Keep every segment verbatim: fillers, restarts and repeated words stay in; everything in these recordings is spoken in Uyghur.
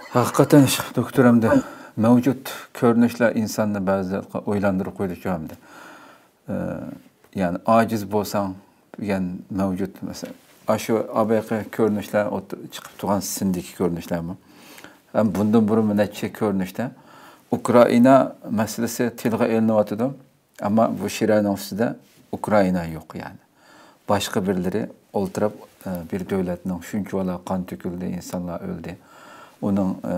ھەقىقەتەن، دوكتور، ئەمدى مەۋجۇت كۆرۈنۈشلەر ئىنساننى بەزى ئويلاندۇرۇپ قويىدۇ ئەمدى. ئە، يەنى ئاجىز بولساڭ دېگەن مەۋجۇت. مەسىلەن، ئاشۇ ئابايقى كۆرۈنۈشلەر ئوت-، چىقىپ تۇرغان سىندىكى كۆرۈنۈشلەرمۇ. ھەم بۇندىن بۇرۇن نەچچە كۆرۈنۈشتە ئۇكرائىنا مەسىلىسى تىلغا ئېلىنىۋاتىدۇ. ئەمما بۇ شىرەنىڭ ئۈستىدە ئۇكرائىنا يوق، يەنى. باشقا بىرلىرى ئولتۇرۇپ، ئە، بىر دۆلەتنىڭ شۇنچىۋالا قان تۆكۈلدى، ئىنسانلار ئۆلدى. ئۇنىڭ، ئە،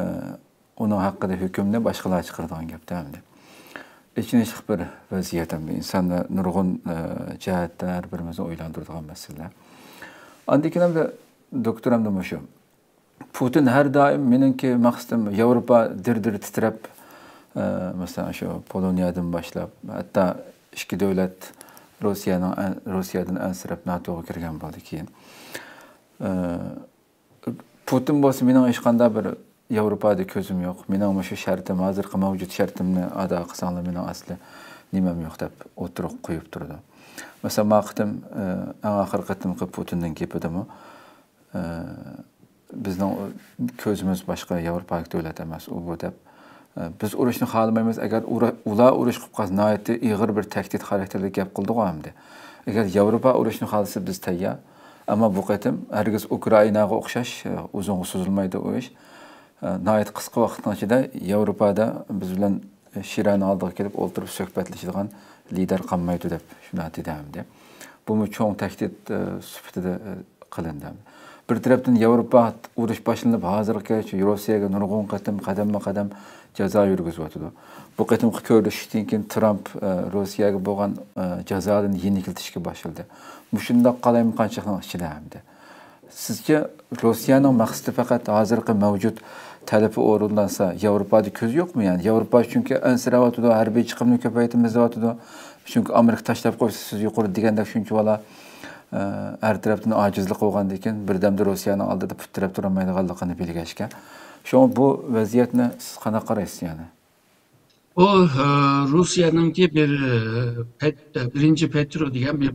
ئۇنىڭ ھەققىدە ھۆكۈمنى باشقىلار چىقىرىدىغان گەپتە ئەمدى. ئېچىنىشلىق بىر ۋەزىيەت ئەمدى. ئىنساننى نۇرغۇن، ئە، جەھەتتە ھەر بىرىمىزنى ئويلاندۇرىدىغان مەسىلىلەر. ئاندىن كېيىن ئەمدى دوكتور ئەمدى مۇشۇ. پۇتىن ھەر دائىم مېنىڭكى مەقسىتىم ياۋروپا دىر-دىر تىترەپ، ئە، مەسىلەن، شۇ پولونىيەدىن باشلاپ، ھەتتا ئىككى دۆلەت روسىيەنىڭ ئەن-، روسىيەدىن ئەنسىرەپ ناتوغا كىرگەن بولدى كېيىن. ئە، پۇتىن بولسا مېنىڭ ھېچقانداق بىر ياۋروپادا كۆزۈم يوق. مېنىڭ مۇشۇ شەرتىم، ھازىرقى مەۋجۇت شەرتىمنى ئادا قىلساڭلار مېنىڭ ئەسلى نېمەم يوق دەپ ئوتتۇرىغا قويۇپ تۇرىدۇ. مەسىلەن، ما قېتىم، ئە، ئەڭ ئاخىرقى قېتىمقى پۇتىننىڭ گېپىدىمۇ، ئە، بىزنىڭ كۆزىمىز باشقا ياۋروپادىكى دۆلەت ئەمەس ئۇ بۇ دەپ، ئە، بىز ئۇرۇشنى خالىمايمىز. ئەگەر ئۇرا-، ئۇلار ئۇرۇش قىلىپ قالسا ناھايىتى ئېغىر بىر تەھدىت خاراكتېرلىك گەپ قىلدىغۇ ئەمدى. ئەگەر ياۋروپا ئۇرۇشنى خالىسا بىز تەييار. ئەمما بۇ قېتىم ھەرگىز ئۇكرائىناغا ئوخشاش، ئە، ئۇزۇنغا سوزۇلمايدۇ ئۇ ئىش. ئە، ناھايىتى قىسقا ۋاقىتنىڭ ئىچىدە ياۋروپادا بىز بىلەن شىرەنىڭ ئالدىغا كېلىپ ئولتۇرۇپ سۆھبەتلىشىدىغان لىدەر قالمايدۇ دەپ شۇنداق دېدى ئەمدى. بۇمۇ چوڭ تەھدىت، ئە، سۈپىتىدە، ئە، قىلىندى. بىر تەرەپتىن ياۋروپا ئۇرۇش باشلىنىپ ھازىرغىچە روسىيەگە نۇرغۇن قېتىم قەدەممۇ قەدەم جازا يۈرگۈزۈۋاتىدۇ. بۇ قېتىمقى كۆرۈشۈشتىن كېيىن ترامپ، ئە، روسىيەگە بولغان، ئە، جازانى يېنىكلىتىشكە باشلىدى. مۇشۇنداق قالايمىقانچىلىقنىڭ ئىچىدە ئەمدى. سىزچە روسىيەنىڭ مەقسىتى پەقەت ھازىرقى مەۋجۇت تەلىپى ئورۇنلانسا، ياۋروپادا كۆز يوقمۇ؟ يەنى ياۋروپا چۈنكى ئەنسىرەۋاتىدۇ، ھەربىي چىقىمنى كۆپەيتىمىز دەۋاتىدۇ. چۈنكى ئامېرىكا تاشلاپ قويسا سىز يۇقىرىدا دېگەندەك شۇنچىۋالا، ئە، ھەر تەرەپتىن ئاجىزلىق بولغاندىكىن بىردەمدە روسىيەنىڭ ئالدىدا پۇت تىرەپ تۇرالمايدىغانلىقىنى بىلگەچكە. شۇڭا بۇ ۋەزىيەتنى سىز قانداق قارايسىز يەنى؟ بۇ، ئە، روسىيەنىڭكى بىر، ئە، پەت-، بىرىنچى پېترو دېگەن بىر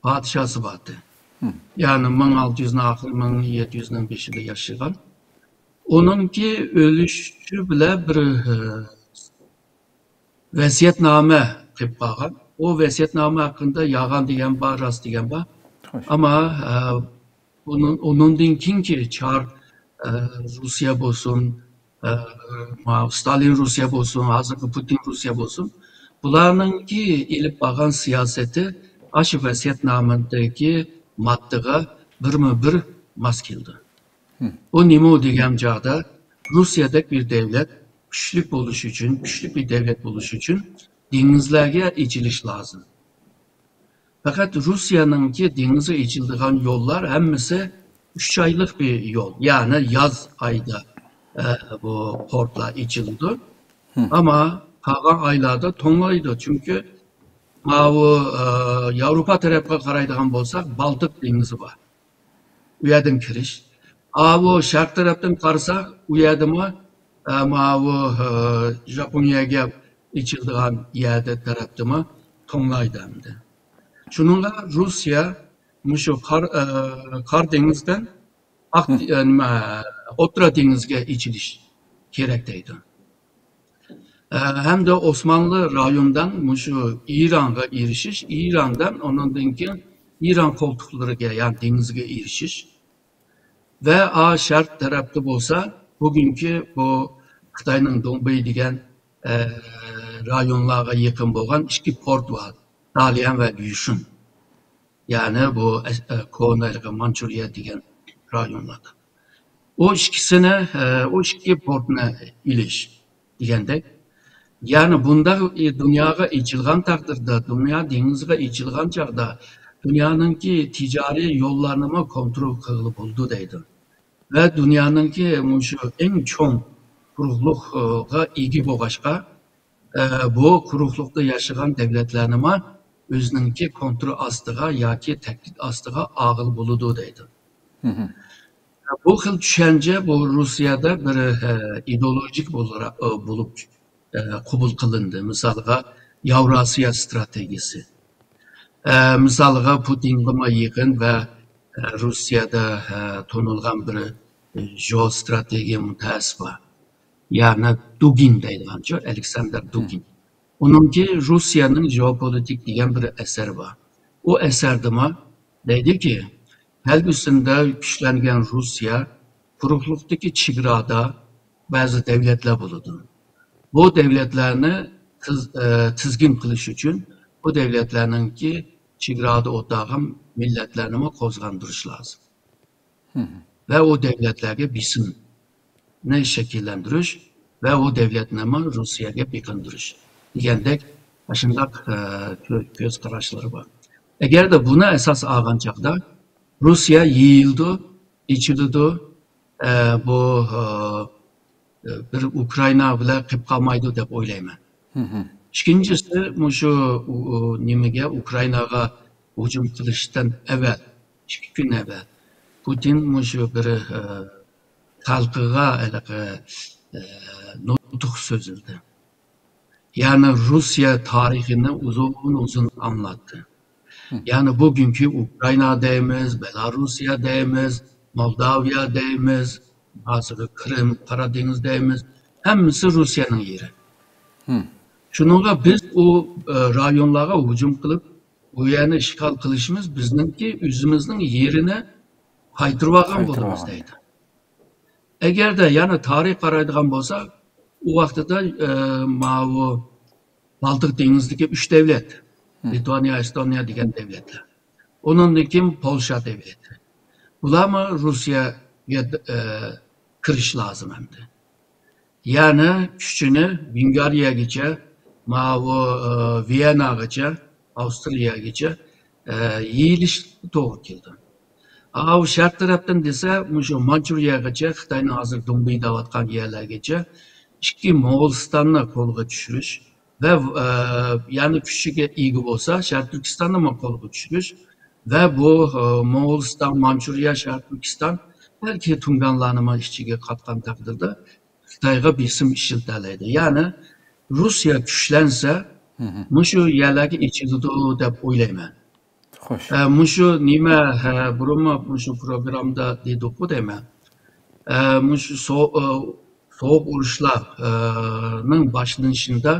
پادىشاسى بارتى. يەنى مىڭ ئالتە يۈزنىڭ ئاخىرى، مىڭ يەتتە يۈزنىڭ بېشىدا ياشىغان. ئۇنىڭكى ئۆلۈشى بىلەن بىر، ئە، ۋەسىيەتنامە قىلىپ قالغان. ئۇ ۋەسىيەتنامە ھەققىدە يالغان دېگەن بار، راست دېگەن بار. خوش. ئەمما، ئە، ئۇنىڭ، ئۇنىڭدىن كېيىنكى چار، ئە، روسىيە بولسۇن، ئە، ماۋۇ ستالىن روسىيە بولسۇن، ھازىرقى پۇتىن روسىيە بولسۇن، بۇلارنىڭكى ئېلىپ بارغان سىياسىتى ئاشۇ ۋەسىيەتنامىدىكى ماددىغا بىرمۇ بىر ماس كېلىدۇ. بۇ نېمە دېگەن چاغدا، روسىيەدەك بىر دەۋلەت كۈچلۈك بولۇش ئۈچۈن، كۈچلۈك بىر دەۋلەت بولۇش ئۈچۈن دېڭىزلەرگە ئېچىلىش لازىم. پەقەت روسىيەنىڭكى دېڭىزغا ئېچىلىدىغان يوللار ھەممىسى ئۈچ ئايلىق بىر يول. يەنى ياز ئايدا، ئە، بۇ پورتلار ئېچىلىدۇ. ئەمما قالغان ئايلاردا توڭلايدۇ. چۈنكى ماۋۇ، ئە، ياۋروپا تەرەپكە قارايدىغان بولساق، بالتىك دېڭىزى بار. ئۇ يەردىن كىرىش. ئاۋۇ شەرق تەرەپتىن قارىساق، ئۇ يەردىمۇ، ئە، ماۋۇ، ئە، ژاپونىيەگە ئېچىلىدىغان يەردە تەرەپتىمۇ توڭلايدۇ ئەمدى. شۇنىڭغا روسىيە مۇشۇ قار، ئە، قارا دېڭىزدىن ئاق، ئە، نېمە، ئوتتۇرا دېڭىزگە ئېچىلىش كېرەك دەيدۇ. ئە، ھەمدە ئوسمانلى رايونىدىن مۇشۇ ئىرانغا ئېرىشىش، ئىراندىن ئۇنىڭدىن كېيىن ئىران قولتۇقلىرىغا، يەنى دېڭىزگە ئېرىشىش ۋە ئا شەرق تەرەپتە بولسا بۈگۈنكى بۇ خىتاينىڭ دۇڭبېي دېگەن، ئە، رايونلارغا يېقىن بولغان ئىككى پورت بار، داليەن ۋە ليۇشۈن. يەنى بۇ ئەس-، ئە، كونا مانچۇرىيە دېگەن رايونلاردا. ئۇ ئىككىسىنى، ئە، ئۇ ئىككى پورتنى ئېلىش دېگەندەك. يەنى بۇنداق، ئى، دۇنياغا ئېچىلغان تەقدىردە، دۇنيا دېڭىزىغا ئېچىلغان چاغدا دۇنيانىڭكى تىجارىي يوللارنىمۇ كونترول قىلغىلى بولىدۇ دەيدۇ. ۋە دۇنيانىڭكى مۇشۇ ئەڭ چوڭ قۇرۇقلۇققا ئىگە بولغاچقا، ئە، بۇ قۇرۇقلۇقتا ياشىغان دەۋلەتلەرنىمۇ ئۆزىنىڭكى كونترول ئاستىغا ياكى تەھدىت ئاستىغا ئالغىلى بولىدۇ دەيدۇ. بۇ خىل چۈشەنچە بۇ روسىيەدە بىر، ئە، ئىدېئولوگىك بولارا-، ئە، بولۇپ، ئە، قوبۇل قىلىندى. مىسالغا، ياۋراسىيا ستراتېگىيىسى. ئە، مىسالغا، پۇتىنغىمۇ يېقىن ۋە، ئە، روسىيەدە، ئە، تونۇلغان بىر، ئە، ژېئوستراتېگىيە مۇتەخەسسىسى بار. يەنى دۇگىن دەيدىغانچۇ، ئەلېكساندېر دۇگىن. ئۇنىڭكى روسىيەنىڭ ژېئوپولىتىك دېگەن بىر ئەسەر بار. ئۇ ئەسەردىمۇ دەيدىكى، كەلگۈسىندە كۈچلەنگەن روسىيە قۇرۇقلۇقتىكى چېگرادا بەزى دەۋلەتلەر بولىدۇ. بۇ دەۋلەتلەرنى تىز-، ئە، تىزگىن قىلىش ئۈچۈن بۇ دەۋلەتلەرنىڭكى چېگرادا ئولتۇرغان مىللەتلەرنىمۇ قوزغاندۇرۇش لازىم. ۋە ئۇ دەۋلەتلەرگە بېسىمنى شەكىللەندۈرۈش ۋە ئۇ دەۋلەتنىمۇ روسىيەگە بېقىندۇرۇش دېگەندەك ئاشۇنداق، ئە، كۆ-، كۆز قاراشلىرى بار. ئەگەردە بۇنى ئاساس ئالغان چاغدا روسىيە يېيىلىدۇ، ئېچىلىدۇ، ئە، بۇ، ئە، بىر ئۇكرائىنا بىلەن قېلىپ قالمايدۇ دەپ ئويلايمەن. ئىككىنچىسى، مۇشۇ ئۇ، ئۇ نېمىگە، ئۇكرائىناغا ھۇجۇم قىلىشتىن ئەۋەل، ئىككى كۈن ئەۋەل پۇتىن مۇشۇ بىر، ئە، خەلقىگە ھېلىقى، ئە، نۇتۇق سۆزلىدى. يەنى روسىيە تارىخىنى ئۇزۇن-ئۇزۇن ئاڭلاتتى. يەنى بۈگۈنكى ئۇكرائىنا دەيمىز، بېلاروسىيە دەيمىز، مولداۋىيە دەيمىز، ھازىرقى قىرىم، قارا دېڭىز دەيمىز، ھەممىسى روسىيەنىڭ يېرى. شۇنىڭغا بىز ئۇ، ئە، رايونلارغا ھۇجۇم قىلىپ، ئۇ يەرنى ئىشغال قىلىشىمىز بىزنىڭكى ئۆزىمىزنىڭ يېرىنى قايتۇرۇۋالغان بولىمىز دەيدۇ. ئەگەردە يەنە تارىخ قارايدىغان بولساق، ئۇ ۋاقتىدا، ئە، ماۋۇ بالتىق دېڭىزىدىكى ئۈچ دەۋلەت، لىتۋانىيە، ئېستونىيە دېگەن دەۋلەتلەر. ئۇنىڭدىن كېيىن پولشا دەۋلىتى. بۇلارمۇ روسىيەگە، ئە، كىرىش لازىم ئەمدى. يەنى كۈچىنى ۋېنگرىيەگىچە، ماۋۇ، ئە، ۋىيەنناغىچە، ئاۋسترىيەگىچە، ئە، يېيىلىش توغرا كېلىدۇ. ئاۋۇ شەرق تەرەپتىن دېسە، مۇشۇ مانچۇرىيەگىچە، خىتاينىڭ ھازىر دۇڭبىي دەۋاتقان يەرلەرگىچە ئىككى موغۇلىستاننى قولغا چۈشۈرۈش ۋە، ئە، يەنى كۈچىگە ئىگە بولسا، شەرقىي تۈركىستاننىمۇ قولغا چۈشۈرۈش ۋە بۇ، ئە، موغۇلىستان، مانچۇرىيە، شەرقىي تۈركىستان، بەلكى تۇڭگانلارنىمۇ ئىچىگە قاتقان تەقدىردە خىتايغا بېسىم ئىشلىتەلەيدۇ. يەنى روسىيە كۈچلەنسە، مۇشۇ يەرلەرگە ئېچىلىدۇ دەپ ئويلايمەن. خوش. ئە، مۇشۇ نېمە، ھە، بۇرۇنمۇ مۇشۇ پروگراممىدا دېدۇققۇ دەيمەن. ئە، مۇشۇ سو-، ئە، سوغۇق ئۇرۇشلار، ئە، نىڭ باشلىنىشىدا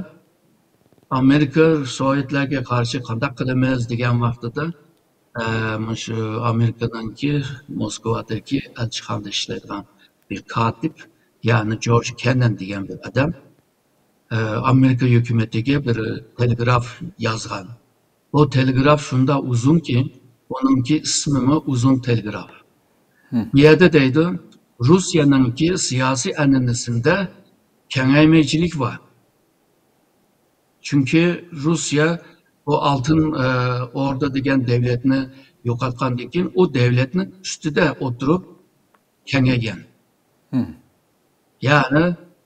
ئامېرىكا سوۋېتلارغا قارشى قانداق قىلىمىز دېگەن ۋاقتىدا، ئە، مۇشۇ ئامېرىكىنىڭكى موسكۋادىكى ئەلچىخانىدا ئىشلەيدىغان بىر كاتىپ، يەنى جورج كېننان دېگەن بىر ئادەم، ئە، ئامېرىكا ھۆكۈمىتىگە بىر تېلېگراف يازغان. بۇ تېلېگراف شۇنداق ئۇزۇنكى، ئۇنىڭكى ئىسمىمۇ ئۇزۇن تېلېگراف. بۇ يەردە دەيدۇ، روسىيەنىڭكى سىياسىي ئەنئەنىسىندە كېڭەيمەيچىلىك بار. چۈنكى روسىيە بۇ ئالتۇن، ئە، ئوردا دېگەن دەۋلەتنى يوقاتقاندىن كېيىن، ئۇ دەۋلەتنىڭ ئۈستىدە ئولتۇرۇپ كېڭەيگەن. يەنى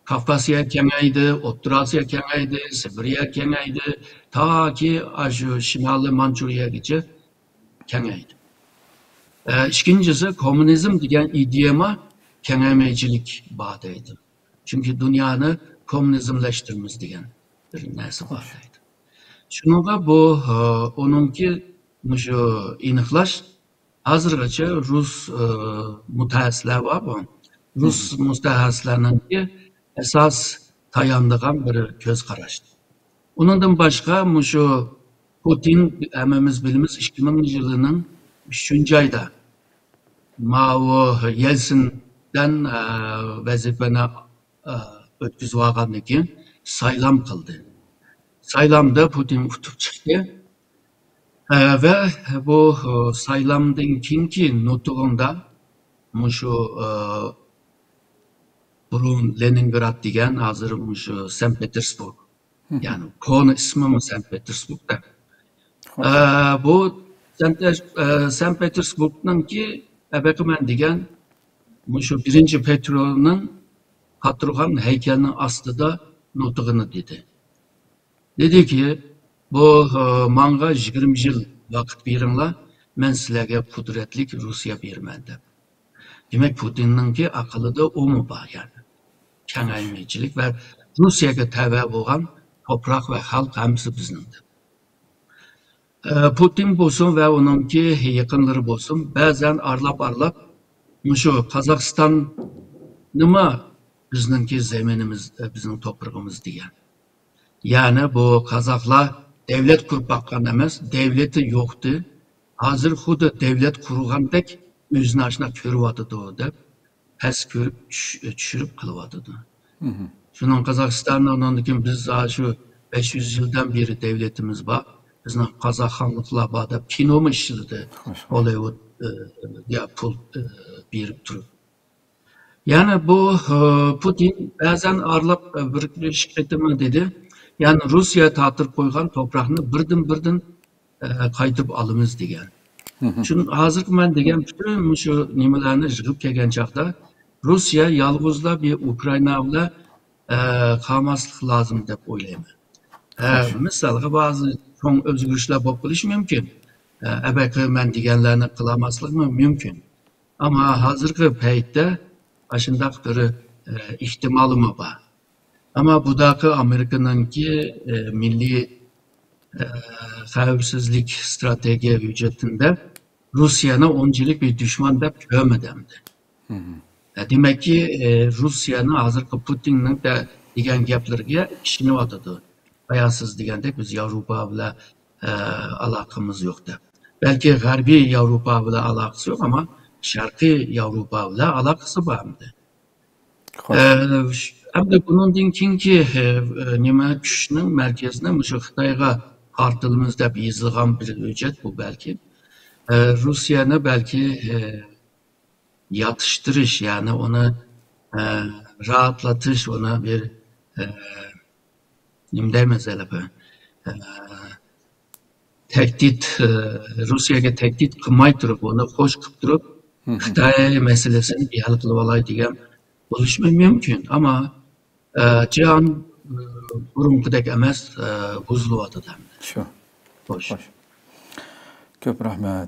كاۋكازىيە كېڭەيدى، ئوتتۇرا ئاسىيا كېڭەيدى، سىبىرىيە كېڭەيدى، تاكى ئاشۇ شىمالىي مانچۇرىيەگىچە كېڭەيدى. ئە، ئىككىنچىسى، كوممۇنىزم دېگەن ئىدىيەمۇ كېڭەيمەيچىلىك بار دەيدۇ. چۈنكى دۇنيانى كوممۇنىزملەشتۈرىمىز دېگەن بىر نەرسە بار دەيدۇ. شۇنىڭغا بۇ، ئە، ئۇنىڭكى مۇشۇ ئېنىقلاش ھازىرغىچە رۇس، ئى، مۇتەخەسسىسلەر بار بۇ. رۇس مۇتەخەسسىسلەرنىڭكى ئاساس تايانىدىغان بىر كۆز قاراش. ئۇنىڭدىن باشقا مۇشۇ پۇتىن ھەممىمىز بىلىمىز، ئىككى مىڭىنچى يىلىنىڭ ئۈچىنچى ئايدا ماۋۇ يەلسىندىن، ئە، ۋەزىپىنى، ئە، ئۆتكۈزۈۋالغاندىن كېيىن سايلام قىلدى. سايلامدا پۇتىن ئۇتۇپ چىقتى. ئە، ۋە بۇ، ئە، سايلامدىن كېيىنكى نۇتۇقىڭدا مۇشۇ، ئە، بۇرۇن لېنىنگراد دېگەن، ھازىر مۇشۇ سەنت پېتېرسبۇرگ. يەنى كونا ئىسمىمۇ سەنت پېتېرسبۇرگدا. ئە، بۇ سەنت، ئە، سەنت پېتېرسبۇرگنىڭكى ئەبەقىمەن دېگەن مۇشۇ بىرىنچى پېترونىڭ قاتۇرغان ھەيكەلنىڭ ئاستىدا نۇتۇقىنى دېدى. دېدىكى، بۇ، ئە، ماڭا يىگىرمە يىل ۋاقىت بېرىڭلار، مەن سىلەرگە قۇدرەتلىك روسىيە بېرىمەن دەپ. دېمەك، پۇتىننىڭكى ئەقلىدە ئۇمۇ بار يەنى. كېڭەيمىچىلىك ۋە روسىيەگە تەۋە بولغان توپراق ۋە خەلق ھەممىسى بىزنىڭ دەپ. ئە، پۇتىن بولسۇن ۋە ئۇنىڭكى يېقىنلىرى بولسۇن، بەزەن ئارىلاپ-ئارىلاپ مۇشۇ قازاقىستاننىمۇ بىزنىڭكى زېمىنىمىز، بىزنىڭ توپرىقىمىز دېگەن. يەنى بۇ قازاقلار دەۋلەت قۇرۇپ باققان ئەمەس، دەۋلىتى يوقتى. ھازىر خۇددى دەۋلەت قۇرغاندەك ئۆزىنى ئاشۇنداق كۆرۈۋاتىدۇ دەپ، پەس كۆرۈپ چۈش-، چۈشۈرۈپ قىلىۋاتىدۇ. شۇنىڭ قازاقىستاننىڭ ئۇنىڭدىن كېيىن بىز ھا شۇ بەش يۈز يىلدىن بېرى دەۋلىتىمىز بار، بىزنىڭ قازاق خانلىقلار بار دەپ كىنومۇ ئىشلىدى. خوش. ھوللىۋۇد، ئە، يا پۇل، ئە، بېرىپ تۇرۇپ. يەنى بۇ، ئە، پۇتىن بەزەن ئارىلىق، ئە، بىر ئىككى قېتىملا دېدى، يەنى روسىيە تارتىپ قويغان توپراقنى بىردىن-بىردىن، ئە، قايتۇرۇپ ئالىمىز دېگەن. شۇن-، ھازىرقى مەن دېگەن پۈتۈن مۇشۇ نېمىلەرنى يىغىپ كەلگەن چاغدا روسىيە يالغۇزلا بىر ئۇكرائىنا بىلەن، ئە، قالماسلىق لازىم دەپ ئويلايمەن. ئە، مىسالغا بەزى چوڭ ئۆزگىرىشلەر بولۇپ قېلىشى مۇمكىن. ئە، ئەبەقى مەن دېگەنلەرنى قىلالماسلىقمۇ مۇمكىن. ئەمما ھازىرقى پەيتتە ئاشۇنداق بىر، ئە، ئېھتىمالىمۇ بار. ئەمما بۇداقى ئامېرىكىنىڭكى، ئە، مىللىي، ئە، خەۋپسىزلىك ئىستراتېگىيە ھۆججىتىندە روسىيەنى ئۇنچىلىك بىر دۈشمەن دەپ كۆرمىدى ئەمدى. ئە، دېمەككى، ئە، روسىيەنىڭ ھازىرقى پۇتىننىڭ دە-، دېگەن گەپلىرىگە ئىشىنىۋاتىدۇ. بايا سىز دېگەندەك بىز ياۋروپا بىلەن، ئە، ئالاقىمىز يوق دەپ. بەلكى غەربىي ياۋروپا بىلەن ئالاقىسى يوق، ئەمما شەرقىي ياۋروپا بىلەن ئالاقىسى بار ئەمدى. ئە، ئەمدى بۇنىڭدىن كېيىنكى، ئە، نېمە، كۈچنىڭ مەركىزىنى مۇشۇ خىتايغا قارىتىمىز دەپ يېزىلغان بىر ھۆججەت بۇ بەلكى. ئە، روسىيەنى بەلكى، ئە، ياتىشتۇرۇش، يەنى ئۇنى، ئە، راھەتلىتىش، ئۇنى بىر، ئە، نېمە دەيمىز ھېلى بۇ، ئە، تەھدىت، ئە، روسىيەگە تەھدىت قىلماي تۇرۇپ، ئۇنى خوش قىلىپ تۇرۇپ، خىتاي مەسىلىسىنى بىر ھەل قىلىپ ئالاي دېگەن بولۇشمۇ مۇمكىن. ئەمما، ئە، جىھان، ئە، بۇرۇنقىدەك ئەمەس، ئە، بۇزۇلۇۋاتىدۇ ئەمدى. شۇ. خوش. خوش. كۆپ رەھمەت.